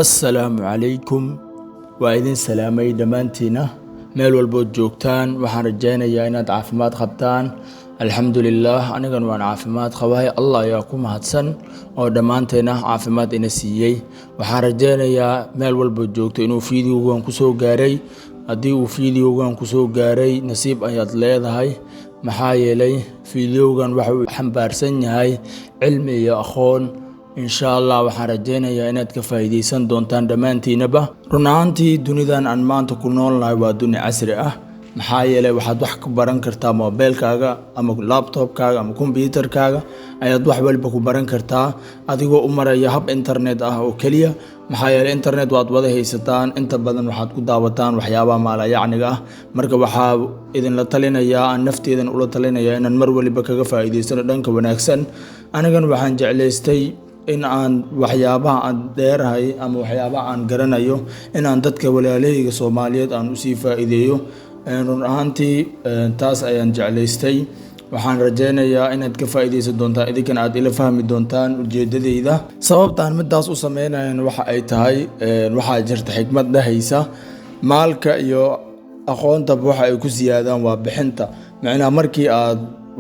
Assalaamu calaykum. Waa idin salaamay dhammaantiina meel walbood joogtaan. Waxaan rajaynayaa inaad caafimaad qabtaan. Alxamdulilaah, anigan waan caafimaad qabahay. Allah ayaa ku mahadsan oo dhammaanteena caafimaad ina siiyey. Waxaan rajaynayaa meel walbood joogto inuu fiidiyowgan kusoo gaaray. Haddii uu fiidiyowgan kusoo gaaray, nasiib ayaad leedahay, maxaa yeelay fiidiyowgan waxa uu xambaarsan yahay cilmi iyo aqoon. Insha Allah waxaan rajaynayaa inaad ka faa'iidaysan doontaan dhammaantiinaba. Run ahaantii, dunidan aan maanta ku noolnahay waa duni casri ah, maxaa yeelay waxaad wax ku baran kartaa moobeelkaaga ama laptopkaaga ama kombyuutarkaaga ayaad wax walba ku baran kartaa, adigoo u maraya hab internet ah oo keliya. Maxaa yeelay internet waad wada haysataan, inta badan waxaad ku daawataan waxyaabaha maalayacniga ah. Marka waxaa idinla talinayaa, aan nafteedan ula talinayaa, inaan mar waliba kaga faa'iidaysano dhanka wanaagsan. Anigan waxaan jeclaystay in aan waxyaabaha aan dheerahay ama waxyaabaha aan garanayo inaan dadka walaalahayga Soomaaliyeed aan usii faa'iideeyo. Run ahaantii, taas ayaan jeclaystay. Waxaan rajaynayaa inaad ka faa'iidaysan doontaan, idinkana aad ila fahmi doontaan ujeedadeyda. Sababtaan midaas u sameynayan waxa ay tahay, waxaa jirta xikmad dhahaysa maalka iyo aqoontaba waxa ay ku siyaadaan waa bixinta. Macnaha, markii aad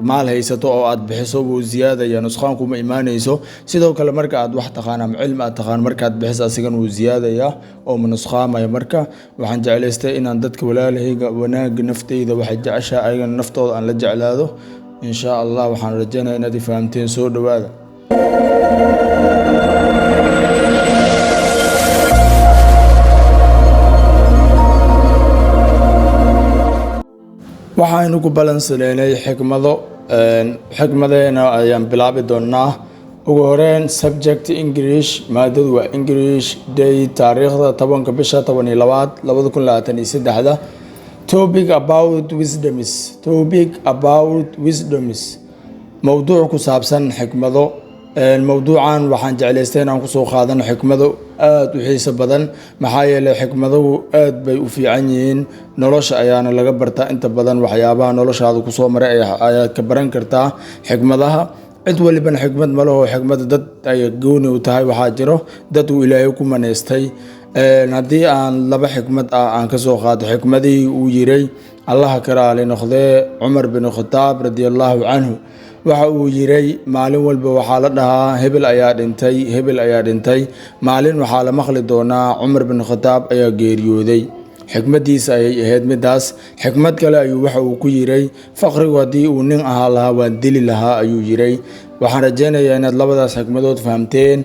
maal haysato oo aad bixiso, wuu ziyaadaya, nusqaan kuma imaanayso. Sidoo kale, marka aad wax taqaan ama cilmi aad taqaan, markaad bixiso, asigana wuu ziyaadayaa oo ma nusqaamaya. Marka waxaan jeclaystay inaan dadka walaalahayga wanaaga nafteyda waxay jeceshahay, ayagana naftooda aan la jeclaado. Insha Allah waxaan rajaynaya inaad i fahamteen. Soo dhowaada. Waxaynu ku balansaneynay xikmado. Xikmadeena ayaan bilaabi doonaa. Ugu horeyn, subject English, maadadu waa English, day taariikhda 10-ka bisha 12aad 2023-da. Topic about wisdoms, topic about wisdoms, mowduuc ku saabsan xikmado. Mowduucan waxaan jeclaystay inaan kusoo qaadano xikmado aada u xiiso badan, maxaa yeelay xikmaduhu aad bay u fiican yihiin, nolosha ayaana laga bartaa. Inta badan waxyaabaha noloshaada kusoo maray ayaad ka baran kartaa xikmadaha. Cid walibana xikmad ma leho, xikmada dad ay gooni u tahay. Waxaa jiro dad uu Ilaahay ku maneystay. Haddii aan laba xikmad ah aan kasoo qaato, xikmadihii uu yiray, Allaha ka raali noqdee, Cumar bin Khataab radiallahu canhu, waxa uu yiray: "Maalin walba waxaa la dhahaa hebel ayaa dhintay, hebel ayaa dhintay. Maalin waxaa la maqli doonaa Cumar bin Khataab ayaa geeriyooday." Xikmadiisa ayay ahayd midaas. Xikmad kale ayuu waxa uu ku yiray: "Faqrigu haddii uu nin ahaa lahaa, waan dili lahaa," ayuu yiray. Waxaan rajaynayaa inaad labadaas xikmadood fahamteen.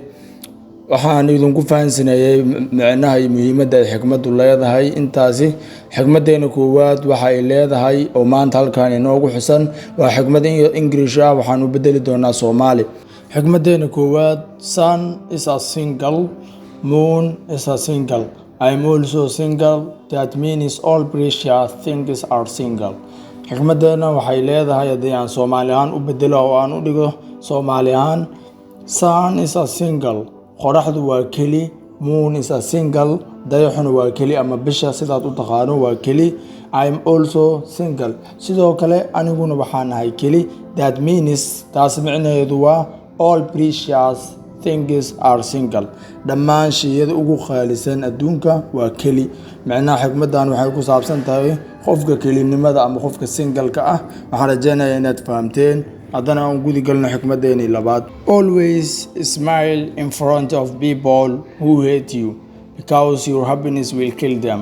Waxaan idinku fahansaneeyey micnaha iyo muhiimadda ay xikmaddu leedahay. Intaasi xikmaddeena koowaad waxa ay leedahay oo maanta halkan inoogu xusan waa xikmad English ah, waxaan u bedeli doonaa Soomaali. Xikmaddeena koowaad: "Sun is a single, moon is a single, I'm also single. That means all precious things are single." Xikmaddeena waxay leedahay, haddii aan Soomaali ahaan u bedelo oo aan u dhigo Soomaali ahaan: "Sun is a single," qoraxdu waa keli. "Moon is a single," dayaxuna waa keli, ama bisha sidaad u taqaano waa keli. "I'm also single," sidoo kale aniguna waxaan ahay keli. "That means," taas micnaheedu waa, "all precious things are single," dhammaan shiyada ugu qaalisan adduunka waa keli. Micnaha xikmaddan waxay ku saabsan tahay qofka kelinimada ama qofka single-ka ah. Waxaan rajaynayaa inaad fahamteen. Haddana aan gudi galno xikmadeenii labaad. "Always smile in front of people who hate you, because your happiness will kill them."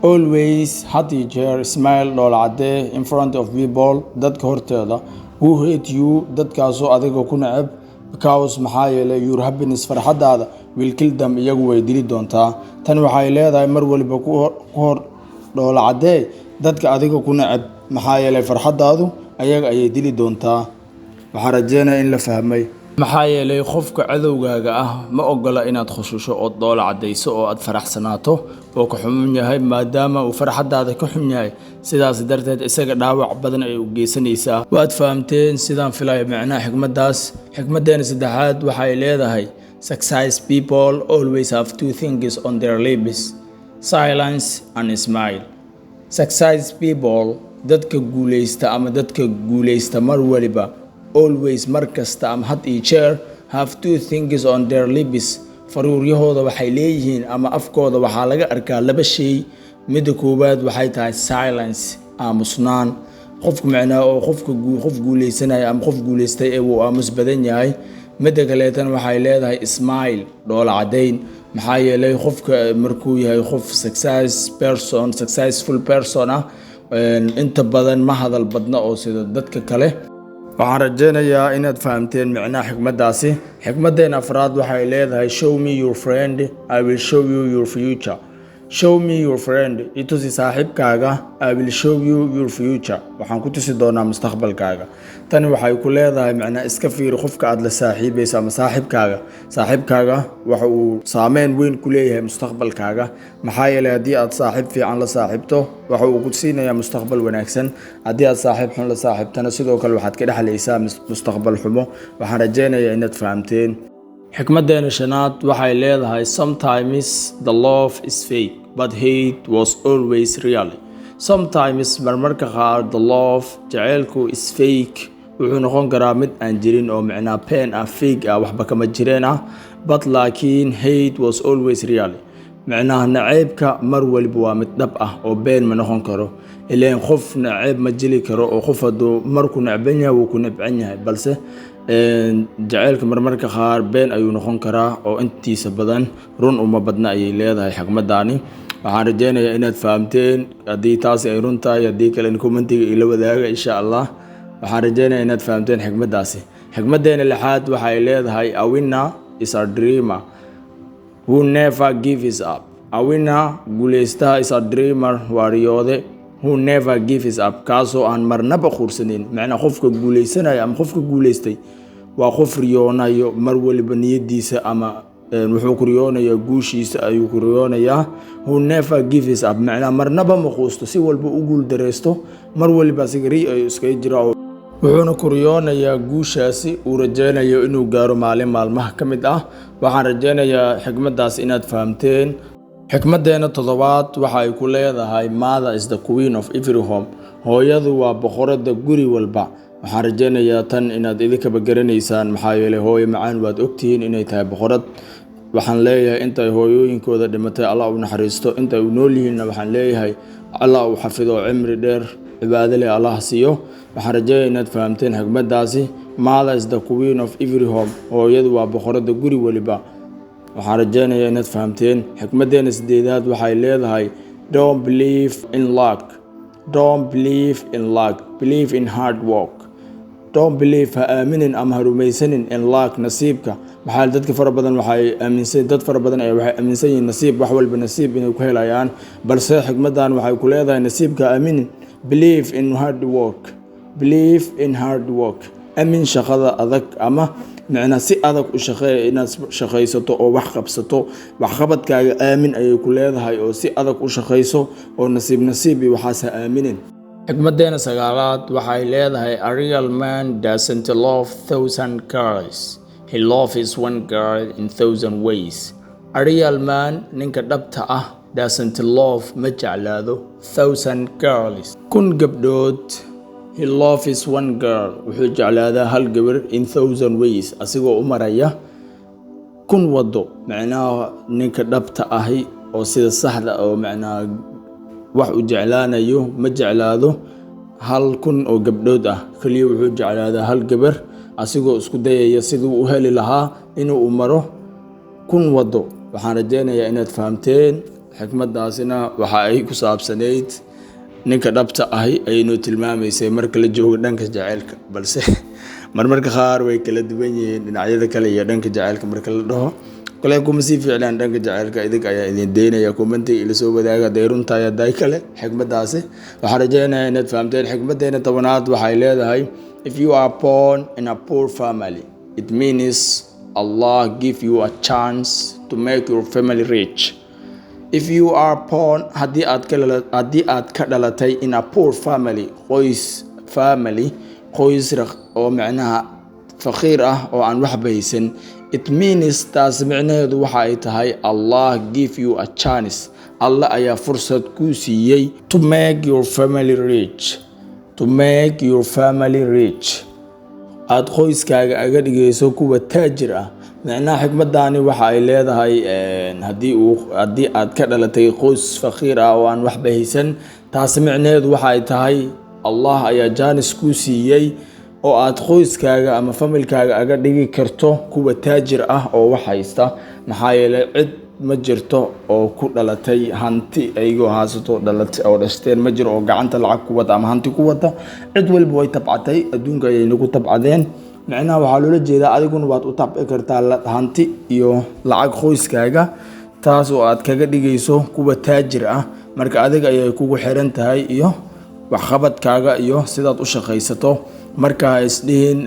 Always, had iyo jeer, smile, dhoola cadee, in front of people, dadka horteeda, who hate you, dadkaasoo adiga ku neceb, because, maxaa yeelay, your happiness, farxaddaada, will kill them, iyagu way dili doontaa. Tan waxay leedahay mar waliba ku hor dhoola cadee dadka adiga ku neceb, maxaa yeelay farxaddaadu ayaga ayay dili doontaa. Waxaan rajeynaya in la fahmay, maxaa yeelay qofka cadowgaaga ah ma ogola inaad khushusho ood dhoola caddayso oo aad faraxsanaato oo ka xun yahay. Maadaama uu farxaddaada ka xun yahay, sidaas darteed isaga dhaawac badan ay u geysanaysaa. Waad fahamteen sidaan filayo macnaha xikmaddaas. Xikmaddeena saddexaad waxay leedahay: "Success people always have two things on their lips, silence and smile." Success people, dadka guuleysta ama dadka guuleysta mar waliba, always, mar kasta ama had iyo jeer, have two things on their lips, Faruuryahooda waxay leeyihiin ama afkooda waxaa laga arkaa laba shay. Midda koowaad waxay tahay silence, aamusnaan. Qofka macnaha oo qofka qof guuleysanaya ama qof guuleystay ee wuu aamus badan yahay. Midda kaleetana waxay leedahay smile, dhoola caddayn. Maxaa yeelay, qofka markuu yahay qof success person, successful person ah, inta badan ma hadal badna oo sida dadka kale. Waxaan rajeynayaa inaad fahamteen micnaha xikmaddaasi. Xikmadeen afraad waxay leedahay: "Show me your friend, I will show you your future." Show me your friend, i tusi saaxiibkaaga, I will show you your future, waxaan ku tusi doonaa mustaqbalkaaga. Tani waxay ku leedahay macnaa iska fiiri qofka aad la saaxiibayso ama saaxiibkaaga. Saaxiibkaaga waxa uu saameyn weyn ku leeyahay mustaqbalkaaga. Maxaa yeelay, haddii aad saaxiib fiican la saaxiibto, waxa uu ku siinayaa mustaqbal wanaagsan. Haddii aad saaxiib xun la saaxiibtana, sidoo kale waxaad ka dhexlaysaa mustaqbal xumo. Waxaan rajeynayaa inaad fahamteen. Xikmadeena shanaad waxay leedahay: "Sometimes the love is fake, but hate was always real." Sometimes, marmarka qaar, the love, jaceylku, is fake, wuxuu noqon karaa mid aan jirin oo micnaa been ah, fake ah, waxba kama jireen ah. But, laakiin, hate was always real, micnaha naceybka mar waliba waa mid dhab ah oo been ma noqon karo. Ileen qof naceyb ma jili karo oo qof hadduu markuu necban yahay, wuu ku necban yahay. Balse jaceylka marmarka qaar been ayuu noqon karaa oo intiisa badan run uma badna, ayay leedahay xikmaddaani. Waxaan rajeynayaa inaad fahamteen. Haddii taasi ay run tahay, haddii kalena commentiga ila wadaaga, insha Allah. Waxaan rajeynayaa inaad fahamteen xikmaddaasi. Xikmaddeena lixaad waxay leedahay: "A winner is a dreamer who never gives up." A winner, guuleystaha, is a dreamer, waa riyoode, who never gives up, kaasoo aan marnaba quursanin. Macnaa qofka guuleysanaya ama qofka guuleystay waa qof riyoonayo mar waliba niyadiisa ama wuxuu ku riyoonayaa guushiisa ayuu ku riyoonayaa. Who never gives up, macnaa marnaba ma quusto. Si walba u guul dareysto, mar waliba asiga ri ayuu iskaga jiraa, wuxuuna ku riyoonayaa guushaasi uu rajeynayo inuu gaaro maalin maalmaha ka mid ah. Waxaan rajeynayaa xikmaddaas inaad fahamteen. Xikmaddeena toddobaad waxa ay ku leedahay: "Mother is the queen of every home." Hooyadu waa boqoradda guri walba. Waxaan rajeynayaa tan inaad idinkaba garanaysaan. Maxaa yeelay, hooyo macaan waad ogtihiin inay tahay boqorad. Waxaan leeyahay, intay hooyooyinkooda dhimatay, Allah u naxariisto. Intay u nool yihiinna, waxaan leeyahay Allah uu xafido oo cimri dheer cibaado leh Allah siiyo. Waxaan rajeynaya inaad fahamteen xikmaddaasi. Mother is the queen of every home, hooyadu waa boqoradda guri waliba. Waxaan rajeynayaa inaad fahamteen. Xikmaddeena sideedaad waxay leedahay: "Don't believe in luck. Don't believe in luck, believe in hard work." Don't believe, ha aaminin ama ha rumaysanin, in luck, nasiibka. Maxaa dadka fara badan waxay aaminsan, dad fara badan ayaa waxay aaminsan yihiin nasiib, wax walba nasiib inay ku helayaan. Balse xikmaddan waxay ku leedahay nasiibka aaminin. Believe in hard work. Believe in hard work, amin shaqada adag ama macnaa si adag u shaqeeya. Inaad shaqaysato oo wax qabsato, waxqabadkaaga aamin, ayay ku leedahay, oo si adag u shaqayso oo nasiib nasiib iyo waxaas ha aaminin. Xikmadeena sagaalaad waxay leedahay: "A real man doesn't love thousand girls, he loves one girl in thousand ways." A real man, ninka dhabta ah, doesn't love, ma jeclaado, thousand girls, 1000 gabdhood. He loves one girl, wuxuu jeclaadaa hal gabar, in thousand ways, asigoo u maraya 1000 wado. Macnaha ninka dhabta ahi oo sida saxda oo macnaha wax uu jeclaanayo ma jeclaado 1000 oo gabdhood ah keliya. Wuxuu jeclaadaa hal gabar, asigoo isku dayaya siduu u heli lahaa inuu u maro 1000 wado. Waxaan rajeynayaa inaad fahamteen. Xikmaddaasina waxa ay ku saabsanayd ninka dhabta ahi ayaynu tilmaamaysay marka la joogo dhanka jaceylka. Balse marmarka qaar way kala duwan yihiin dhinacyada kale iyo dhanka jaceylka marka la dhaho kale kuma sii ficlaan dhanka jaceylka. Idinka ayaa idin deynaya, commentiga ila soo wadaaga hadday run tahay, hadday kale xikmaddaasi. Waxaan rajeynayaa inaad fahamteen. Xikmaddeena 10aad waxay leedahay: "If you are born in a poor family, it means Allah give you a chance to make your family rich." If you are born, haddii aad ka dhalatay, in a poor family, qoys, family, qoys oo macnaha faqiir ah oo aan waxba haysan, it means, taas micnaheedu waxa ay tahay, Allah give you a chance, Allah ayaa fursad kuu siiyey, to make your family rich, to make your family rich, aada qoyskaaga aga dhigayso kuwa taajir ah. Micnaha xikmadani waxa ay leedahay, haddii aad ka dhalatay qoys faqiir ah oo aan waxba haysan, taasi micnaheedu waxa ay tahay Allah ayaa jaanis kuu siiyey oo aad qoyskaaga ama familkaaga aga dhigi karto kuwa taajir ah oo wax haysta. Maxaa yeelay, cid ma jirto oo ku dhalatay hanti ayagoo haysato dhalatay oo dhashteen ma jiro oo gacanta lacag ku wata ama hanti ku wata. Cid walba way tabcatay, adduunka ayay nagu tabcadeen. Micnaha waxaa loola jeedaa, adiguna waad u tabci kartaa hanti iyo lacag qoyskaaga, taas oo aad kaga dhigayso kuwa taajir ah. Marka adiga ayay kugu xiran tahay iyo waxqabadkaaga iyo sidaad u shaqaysato. Marka ha isdhihin,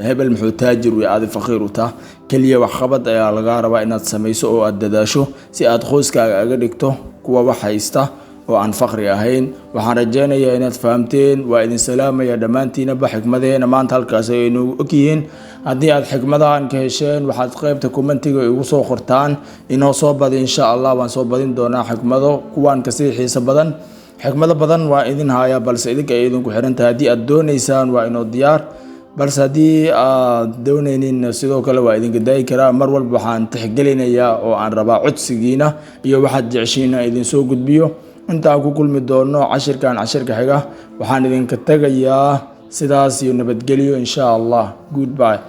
"Hebel muxuu taajir u adi faqiir u tah?" Keliya waxqabad ayaa lagaa rabaa inaad samayso oo aad dadaasho si aad qoyskaaga aga dhigto kuwa wax haysta oo aan faqri ahayn. Waxaan rajeynayaa inaad fahamteen. Waa idin salaamaya dhammaantiinaba. Xikmadeena maanta halkaas ay inoogu ogyihiin. Haddii aad xikmadahan ka hesheen, waxaad qaybta commentiga igu soo qortaan "Inoo soo badi." Insha Allah waan soo badin doonaa xikmado kuwaan kasii xiiso badan. Xikmado badan waa idin haya, balse idinka ay idinku xiran tahay. Haddii aad dooneysaan, waa inoo diyaar, balse haddii aad dooneynin, sidoo kale waa idinka daayi karaa. Mar walba waxaan tixgelinayaa oo aan rabaa codsigiina iyo waxaad jeceshiina idin soo gudbiyo. Intaan ku kulmi doono cashirkan cashirka xiga, waxaan idinka tegayaa sidaas iyo nabadgelyo, insha Allah. Goodbye.